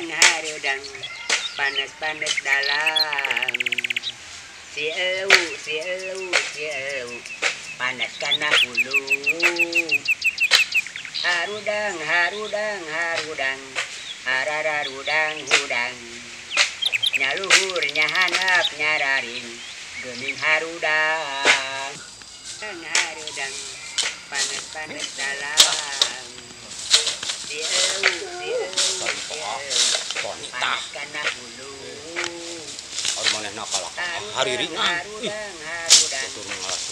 Harudang panas-panas dalam si elu si elu si elu panas kana hulu harudang harudang harudang harararudang hudang nyaluhur nyahanap nyararing geuning harudang harudang panas-panas dalam si elu si elu panas kana hulu. Aduh manehna kalah hariringan. Ih. Tutur ngalas.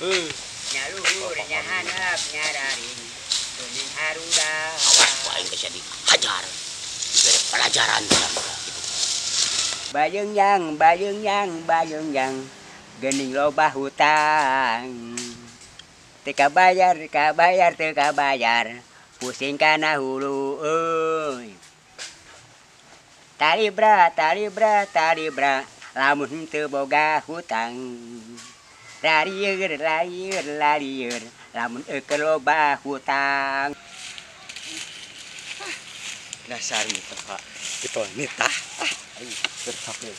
Heuh. Nyaluhur nyahanap nyararing geuning harudang. Awas ku aing geus dihajar. Dibere pelajaran gitu. Bayeng yang bayeng yang bayeng yang geuning loba hutang. Teu kabayar teu kabayar teu kabayar. Pusing kana hulu euy. Talibra talibra talibra lamun teu boga hutang. Larieur larieur larieur lamun eukeun loba hutang. Dasar mitoha kitu nitah. Aing bercapek.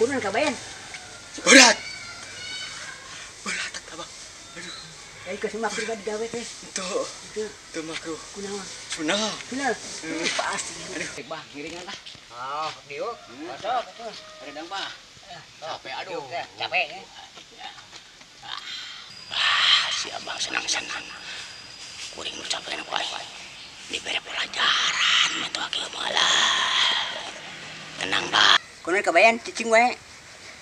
Kunaon kabayan? Berat. Berat abah. Aduh. Ai geus makruh digawe teh. Teu. Teu makruh. Kunaon? Sunah. Sunah. Pasti. Aduh, bah ngiringan lah. Oh, diuk. Masuk atuh. Redang bah. Capek aduh. Capek ya. Ah, si abah senang-senang. Kuring nu capek ku aing. Dibere pelajaran mah kieu malah. Tenang bah. Kunaon kabayan cicing wae.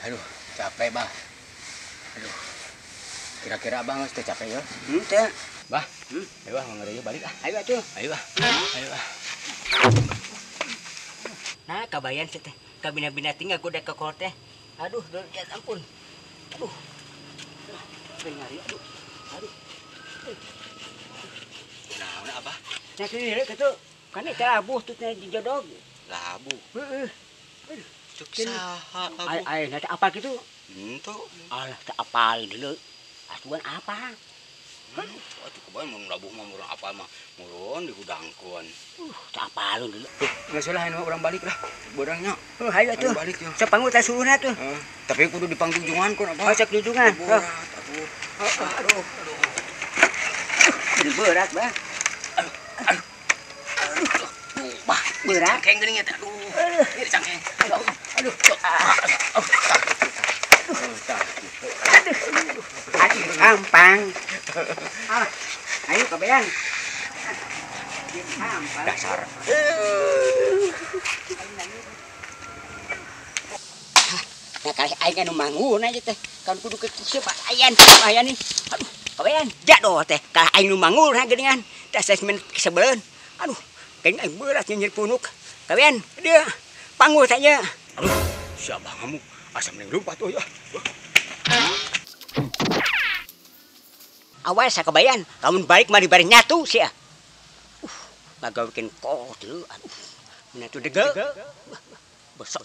Aduh, capek bah. Aduh. Kira-kira abang geus teu capek ya? Henteu. Bah, ayo ah mangga balik ah. Ayo atuh. Ayo ah. Ayo ah. Nah, kabayan teh kabina-bina tinggal kuda ke kolot teh. Aduh, ya ampun. Aduh. Ngari aduh. Aduh. Naon abah? Nah, kini kitu. Kan eta labuh tuh teh dijodog. Labuh. Heeh. Aduh. Cuk saha labuh? Ai, ai, apa kitu? Henteu. Alah, teu apal deuleu. Asuhan apa? Aduh, atuh kabayan mun labuh mah murang apal mah murun dihudangkeun. Teu apal deuleu. Geus lah anu urang balik lah. Beurangnya. Heuh, hayu atuh. Balik ya. Sok panggut teh suruhna tuh. Tapi kudu dipangjungjungan kun abah. Oh, sok junjungan. Berat atuh. Aduh, aduh. Aduh, berat, Bah. Aduh, aduh. Aduh, bah, berat. Cangkeng geuning eta. Aduh. Ieu cangkeng. Aduh. Aduh. Aduh. Aduh, gampang. Ah, ayo kabayan. Gampang. Dasar. Nah, kali aing anu mangun aja teh. Kan kudu ke kieu Pak Ayan, Ayan nih. Aduh, kabayan. Jado teh. Kalah aing nu mangun ha geuningan. Teh asesmen kesebeleun. Aduh, kayaknya aing berat nyeri punuk. Kabayan, dia panggul saja. Aduh, si abah ngamuk. Asa mending lompat euy ah. Awas sakabayan, lamun balik mah dibari nyatu sia. Ngagawekeun kolot deui. Aduh, minatu degel. Besok.